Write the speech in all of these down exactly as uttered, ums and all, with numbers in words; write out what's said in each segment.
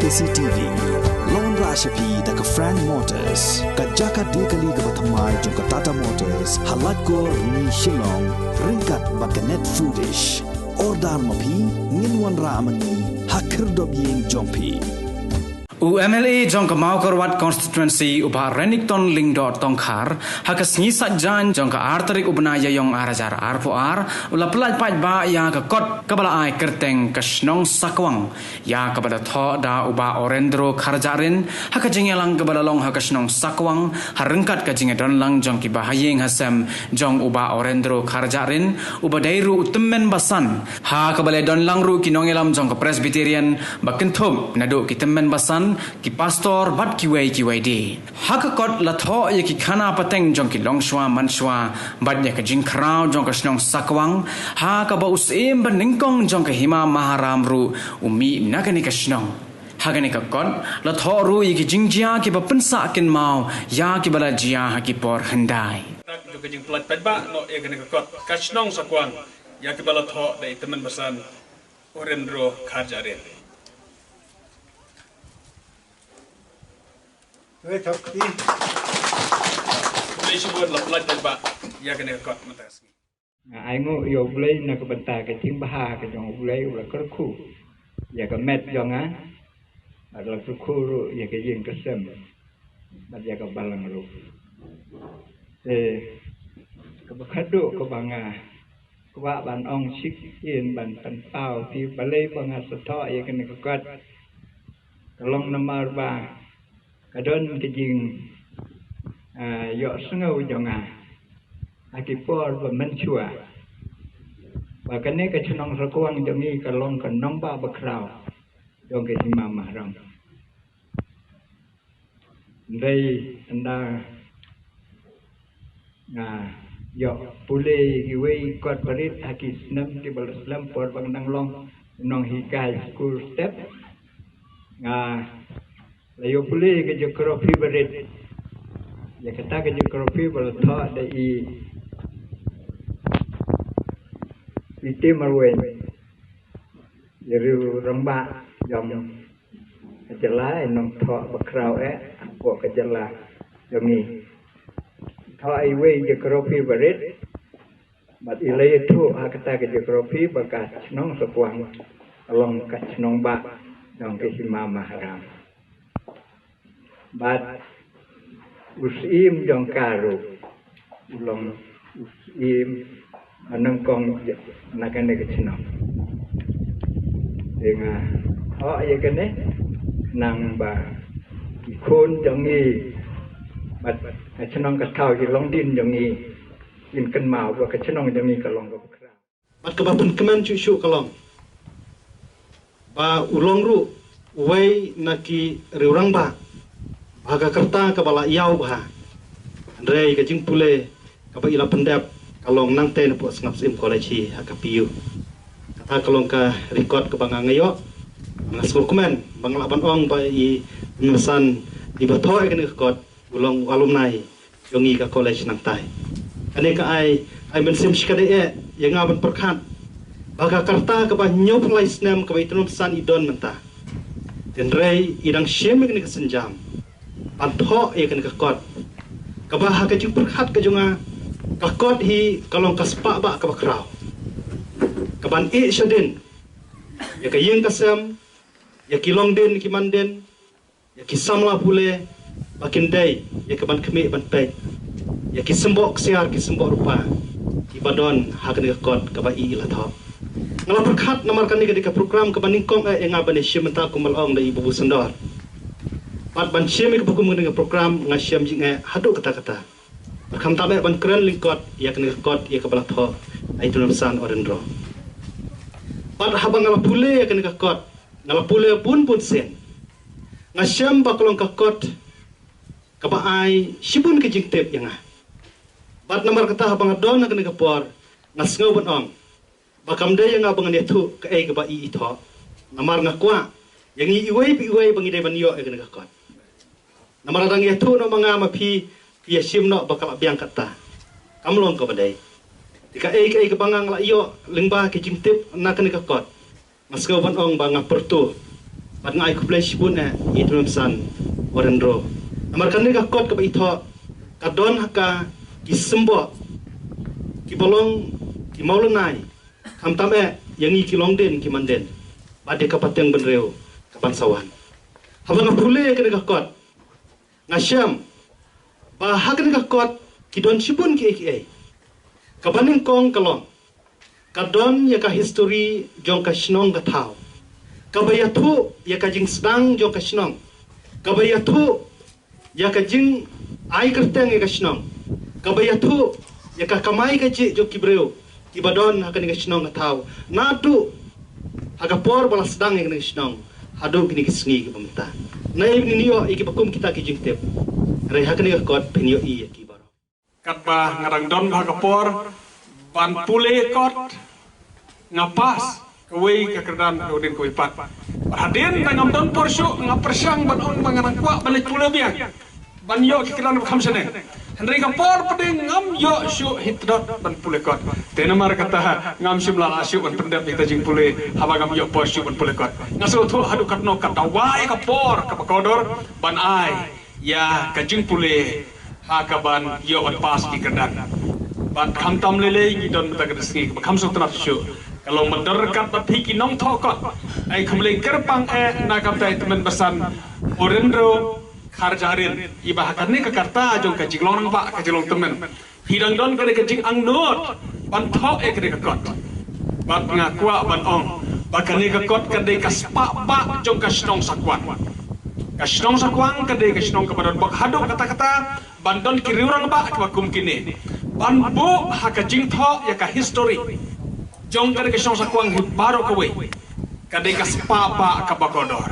C T V. Long ra sha phi da ka Frank Motors, ka jaka de kali kaba thymmai jong ka Tata Motors, ha Laitkor, Rni, Shillong, ryngkat bad ka Net Foodish. Order ma phi, ngin wanrah ma ngi ha khyrdop ïing jong phi. U M L A jong ka Mawkyrwat Constituency, u Bah Renikton Lyngdoh Tongkhar, ha ka sngi Saitjaiñ jong ka ar tarik u bnai Ïaïong ar hajar arphew ar, u la pyllait paidbah ïa ka kot kaba la ai kyrteng ka Shnong Sakwang, ïa kaba la thoh da u Bah Orendro Kharjahrin, ha ka jingïalang kaba la long ha ka Shnong Sakwang, ha ryngkat ka jingïadonlang jong ki bahaïing hasem jong u Bah Orendro Kharjahrin, uba dei ruh u tymmen basan, ha kaba la donlang ruh ki nongïalam jong ka Presbyterian ba kynthup naduh ki tymmen basan, ki pastor bad kiwei kiwei de. Ha ka kot la thoh ïa ki khana pateng jong ki longshuwa manshuwa bad ïa ka jingkhraw jong ka Shnong Sakwang, ha kaba u Syiem ba nyngkong jong ka Hima Maharam ruh u mih na kane ka shnong. Ha kane ka kot la thoh ruh ïa ki jingjia kiba pynsah kynmaw ïa kiba la jia ha ki por hyndai. Jong ka jingpyllait paidbah noh ïa kane ka kot ka Shnong Sakwang, ïa kiba la thoh da i tymmen basan Orendro Kharjahrin. Wei thok ti. Khublei shibun, la pyllait paidbah ïa kane ka kot mynta ka sngi. Nga ai nguh ïa U Blei na ka bynta ka jingbha ka jong U Blei, u la kyrkhu ïa ka met jong nga, bad la kyrkhu ruh ïa ka ïing ka sem bad ïa ka balang ruh. Te kaba khadduh kaba nga kwah ban ong shisien ban pynpaw ïa phi balei ba nga sa thoh ïa kane ka kot, ka long namar ba ka don ka jing, ah, ïohsngew jong nga ha ki por ba mynshuwa ba kane ka Shnong Sakwang jong ngi ka long ka nongbah bakhraw jong ka Hima Maharam. Hynrei ynda nga ïoh pule kiwei kot barit ha ki snem kiba la slem por ba nga dang long nonghikai skul step, nga la ïoh pule ka geography barit. Ïa kata ka geography ba la thoh da i, i Tim Marwein, ïa riewrangbah jong ka jylla, i nongthoh bakhraw eh hapoh ka jylla jong ngi. Thoh iwei i geography barit bad i la ïathuh ha kata ka geography ba ka Shnong Sakwang ka long ka shnongbah jong ka Hima Maharam. Bad u Syiem jong ka ruh u long u Syiem ba nyngkong na kane ka shnong. Te nga thoh ïa kane khnang ba ki khun jong ngi bad ka shnong ka thaw ki longdien jong ngi kin kynmaw ba ka shnong jong ngi ka long kaba khraw. Bad kaba pynkmen shuh shuh ka long ba u long ruh uwei na ki riewrangbah ba ka rta kaba la ïaw bha. Hynrei ka jingpule kaba i la pyndep ka long nangta napoh Sngap Syiem College hi ha ka P U. Kata ka long ka record kaba nga nga ïoh. Nga sngewkmen ba nga lah ban ong ba i Mr. San, iba thoh ïa kane ka kot, u long u alumni jong ngi ka college nangta. Kane ka ai, ai mynsiem shikatdei eh ïa nga ban pyrkhat ba ka rta kaba hynñiewphew lai snem kaba i Tnum San i don mynta. Hynrei i dang shim ïa kane ka sienjam ban thoh ïa kane ka kot, kaba ha ka jingpyrkhat ka jong nga, ka kot hi ka long ka spah bah kaba khraw, kaban ïeh shadien ïa ka ïing ka sem, ïa ki longdien ki mandien, ïa ki samla pule, ba kin dei ïa kaban khmih ban peit ïa ki symboh ksiar ki symboh rupa kiba don ha kane ka kot kaba i la thoh. Nga la pyrkhat namar kane ka dei ka program kaba nyngkong eh ïa nga ban ïa shim mynta kumba la ong da i Babu Sandor. Bad ban shim ïa kaba kum kane ka program nga shim jingeh haduh katta katta. Bad khamtam eh ban kren lyngkot ïa kane ka kot ïa kaba la thoh da i Tnum San Orendro. Bad haba nga la pule ïa kane ka kot, nga la pule bun bun sien. Nga shem ba ka long ka kot kaba ai shibun ka jingtip ïa nga. Bad namar kata haba nga don ha kane ka por, nga sngew ban ong ba kam dei ïa nga ba ngan ïathuh kaei kaba i i thoh. Namar nga kwah ïa ngi iwei pa iwei ba ngi dei ban ïoh ïa kane ka kot. Namar lada ngi ïathuh noh ma nga ma phi, phi ïa shim noh ba ka la biang katta. Kam long kaba dei. Te kaei kaei kaba nga nga la ïoh lyngba ki jingtip na kane ka kot, nga sngew ban ong ba nga pyrto Bad nga ai khublei shibun eh ïa i tymmen basan Warendro. Namar kane ka kot kaba i thoh ka don ha ka ki symboh kiba long ki mawlynnai, khamtam eh ïa ngi ki longdien ki mandien bad ïa ka pateng bynriew kaban sa wan. Haba nga pule ïa kane ka kot nga shem ba ha kane ka kot ki don shibun kiei kiei. Kaba nyngkong ka long ka don ïa ka history jong ka shnong ka thaw, kaba ïathuh ïa ka jingsdang jong ka shnong, kaba ïathuh ïa ka jingai kyrteng ïa ka shnong, kaba ïathuh ïa ka kamai kajih jong ki briew kiba don ha kane ka shnong ka thaw, naduh ha ka por ba la sdang ïa kane ka shnong haduh kine ki sngi kiba mynta. Nai ngin ïoh ïa kiba kum kita ki jingtip. Hynrei ha kane ka kot phin ïohi ïa ki baroh. Katba nga dang don ha ka por ban pule kot, nga pass kawei ka kyrdan, kawei din kawei pat. Bad hadien ba ngam don por shuh nga pyrshang ban ong ba nga dang kwah ban leit pule biang ban ïoh ki kyrdan ba kham shaneng. Hynrei ka por pdeng ngam ïoh shuh hi tdot ban pule kot. Te namar kata ngam shym la lah shuh ban pyndep ïa ka jingpule haba ngam ïoh por shuh ban pule kot. Nga sngewthuh haduh katno ka dawa ïa ka por kaba kordor ban ai ïa ka jingpule ha kaban ïoh ban pass ki kyrdan. Bad khamtam lei lei ngi don mynta ka sngi kaba kham sngewtynnat shuh. Ka long ban don ryngkat bad phi ki nongthoh kot. Ai khublei kyrpang eh na ka bynta i tymmen basan Warendro Kharjahrin, iba ha kane ka karta jong ka jinglong rangbah ka jinglong tymmen phi dang don kane ka jingangnud ban thoh ïa kane ka kot. Bad nga kwah ban ong ba kane ka kot ka dei ka spah bah jong ka shnong Sakwang. Ka shnong Sakwang ka dei ka shnong kaba don bok haduh katta katta ban don ki riew rangbah kiba kum kine, ban buh ha ka jingthoh ïa ka history jong kane ka shnong Sakwang hi baroh kawei. Ka dei ka spah bah kaba kordor.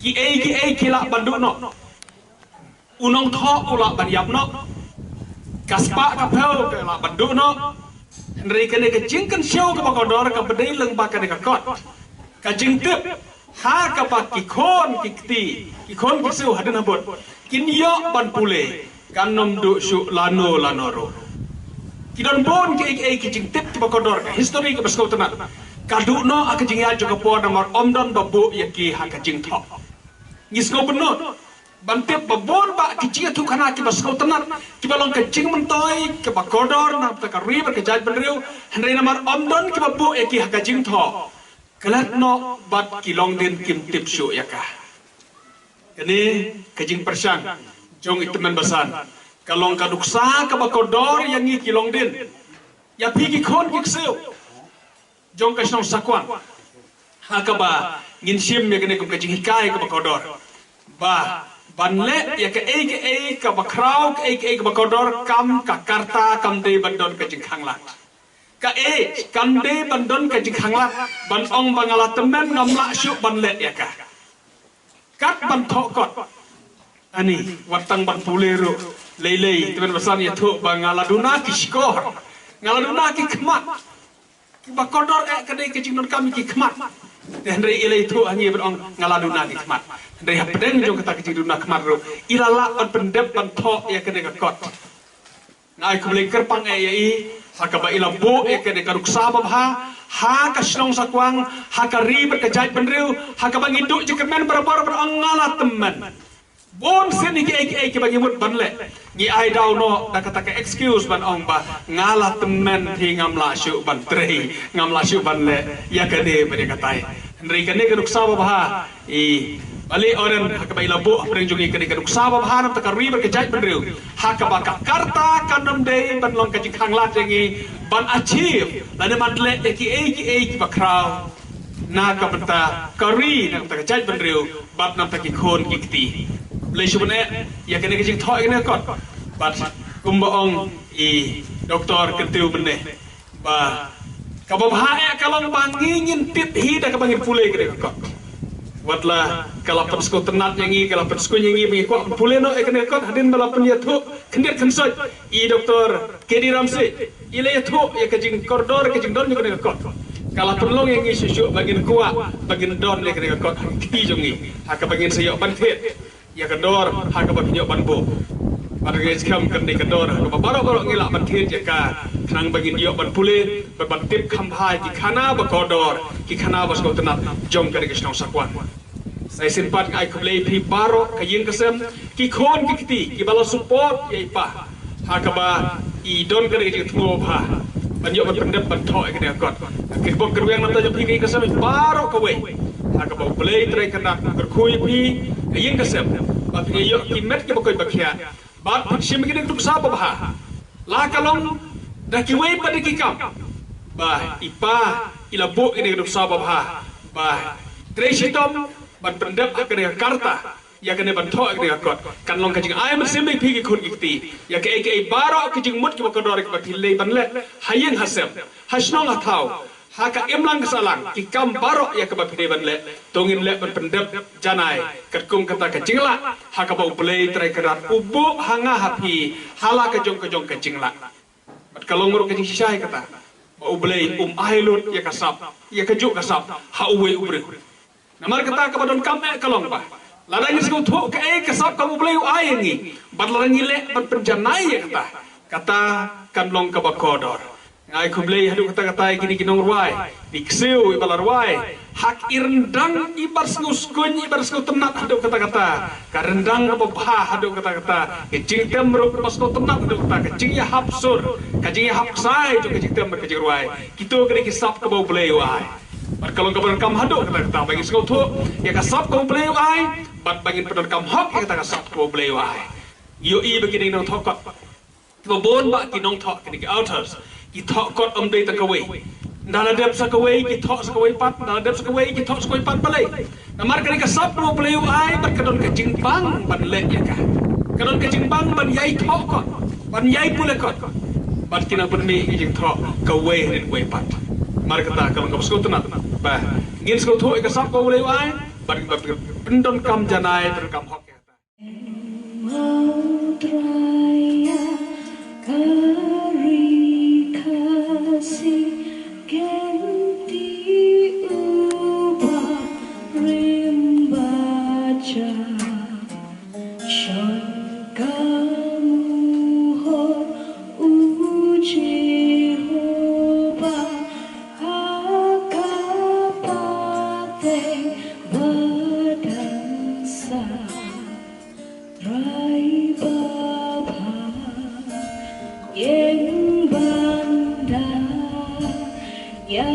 Kiei kiei ki lah ban duh noh. U nongthoh u lah ban ïap noh. Ka spah ka phew ka lah ban duh noh. Hynrei kane ka jingkynshew kaba kordor kaba dei lyngba kane ka kot, ka jingtip ha kaba ki khun ki kti, ki khun ki ksiew hadien habud kin ïoh ban pule, kan ym duh shuh lano lano ruh. Ki don bun kiei kiei ki jingtip kiba kordor, ka history kaba sngewtynnat, ka duh noh ha ka jingïaid jong ka por namar ym don ba buh ïa ki ha ka jingthoh. Ngi sngew bynnud ban tip ba bun bah ki jingïathuhkhana kiba sngewtynnat kiba long ka jingmyntoi kaba kordor na ka bynta ka ri bad ka jaitbynriew, hynrei namar ym don kiba buh ïa ki ha ka jingthoh, klet noh bad ki longdien kim tip shuh ïa ka. Kane ka jingpyrshang jong i tymmen basan ka long ka nuksa kaba kordor ïa ngi ki longdien, ïa phi ki khun ki ksiew jong ka shnong Sakwang, ha kaba ngin shim ïa kane kum ka jinghikai kaba kordor ba ban leh ïa kaei kaei kaba khraw, kaei kaei kaba kordor, kam ka karta kam dei ban don ka jingkhanglad. Kaei kam dei ban don ka jingkhanglad ban ong ba nga la tymmen, ngam lah shuh ban leh ïa ka. Kat ban thoh kot, ani wat tang ban pule ruh lei lei, tymmen basan ïathuh ba nga la duna ki shkor, nga la duna ki khmat. Kiba kordor eh ka dei ka jingdonkam ki khmat. Te hynrei i la ïathuh ha ngi ban ong nga la duna ki khmat. Hynrei hapdeng jong kata ka jingduna khmat ruh i la lah ban pyndep ban thoh ïa kane ka kot. Nga ai khublei kyrpang eh ïa i ha kaba i la buh ïa kane ka nuksa babha ha ka shnong Sakwang, ha ka ri bad ka jaitbynriew, ha kaba ngi duh jingkyrmen barabor ban ong nga la tymmen. Bun sien kiei kiei kiba ngi mut ban leh, ngi ai daw noh da kata ka excuse ban ong ba nga la tymmen hi, ngam lah shuh ban trei, ngam lah shuh ban leh ïa kane bad ïa katai. Hynrei kane ka nuksa babha i Bali Oren ha kaba i la buh hapdeng jong ngi, kane ka nuksa babha na ka bynta ka ri bad ka jaitbynriew, ha kaba ka karta kan ym dei ban long ka jingkhanglad ïa ngi ban achieve lane ban leh ïa kiei kiei kiba khraw na ka bynta ka ri, na ka bynta ka jaitbynriew bad na ka bynta ki khun ki kti. Khublei shibun eh ïa kane ka jingthoh ïa kane ka kot. Bad kumba ong i Doktor Kyntiew mynne, ba kaba bha eh ka long ba ngi ngin tip hi da kaba ngin pule ïa kane ka kot. Wat la ka la pynsngewtynnat ïa ngi, ka la pynsngewtynnat ïa ngi ba ngi kwah pule noh ïa kane ka kot, hadien ba la pynïathuh khyndiat khynsoit i Doktor K D Ramsey, i la ïathuh ïa ka jingkordor ka jingdon jong kane ka kot. Ka la pynlong ïa ngi shuh shuh ba ngin kwah ba ngin don ïa kane ka kot ha ki kti jong ngi, ha kaba ngin sa ïoh ban thied ïa ka dor ha kaba phin ïoh ban buh. Bad ngi skhem kane ka dor ha kaba baroh baroh ngi lah ban thied ïa ka, khnang ba ngin ïoh ban pule bad ban tip kham bha ïa ki khana ba kordor, ki khana ba sngewtynnat jong kane ka shnong Sakwang. Sa shisien pat nga ai khublei ïa phi baroh ka ïing ka sem, ki khun ki kti kiba la support ïa i Pa ha kaba i don ka jingthmu bha ban ïoh ban pyndep ban thoh ïa kane ka kot. Ki bok ki rwiang na bynta jong phi ka ïing ka sem baroh kawei, ha kaba U Blei Trai Kynrad u kyrkhu ïa phi ka ïing ka sem ba phin ïoh ki met kiba koit ba khiah. Bad phin shim ïa kane ka nuksa babha, la ka long da kiwei pat ki kam ba i Pa i la buh ïa kane ka nuksa babha ba trei shitom ban pyndep ha kane ka karta, ïa kane ban thoh ïa kane ka kot. Kan long ka jingai mynsiem ïa phi ki khun ki kti ïa kaei kaei baroh ki jingmut kiba kordor kiba phi leh ban leh ha ïing ha sem, ha shnong ha thaw, ha ka imlang ka sahlang, ki kam baroh ïa kaba phi dei ban leh, to ngin leh ban pyndep janai katkum kata ka jinglah ha kaba U Blei Trai Kynrad u buh ha nga ha phi ha la ka jong ka jong ka jinglah. Bad ka long ruh ka jingshisha ïa kata ba U Blei um ai lut ïa ka sap, ïa kajuh ka sap ha uwei u briew. Namar kata kaba donkam eh ka long ba lada ngi sngewthuh kaei ka sap kaba U Blei u ai ïa ngi bad lada ngi leh ban pynjanai ïa kata, kata kan long kaba kordor. Nga ai khublei haduh katta katta ïa kine ki nongrwai, ki ksiew iba la rwai ha ki ryndang iba sngewskuiñ, iba sngewtynnat haduh katta katta, ka ryndang kaba bha haduh katta katta, ka jingtem ruh kaba sngewtynnat haduh katta, ka jingïahap sur, ka jingïahap ksai jong ka jingtem bad ka jingrwai. Kito ki dei ki sap kaba U Blei u ai. Bad ka long kaba donkam haduh katta katta ba ngi sngewthuh ïa ka sap kaba U Blei u ai bad ba ngin pyndonkam hok ïa kata ka sap kaba U Blei u ai. Ïohi ba ki nongthoh kot kiba bun ba ki nongthoh, kine ki authors, ki thoh kot ym dei tang kawei. Ynda la dep sa kawei ki thoh sa kawei pat, ynda la dep sa kawei ki thoh sa kawei pat balei? Namar kane ka sap kaba U Blei u ai bad ka don ka jingbang ban leh ïa ka. Ka don ka jingbang ban ïai thoh kot, ban ïai pule kot. Bad ki nang pynmih ïa ka jingthoh kawei hadien kawei pat. Namar kata ka long kaba sngewtynnat ba ngin sngewthuh ïa ka sap kaba U Blei u ai bad, bad pyndonkam janai, pyndonkam hok ïa kata. Madraya ka ri Khasi kynti uba rim ba jam, shong kano ho u Jehobah ha ka pateng ba dang sah. Trai babha, ïeng ban da ïa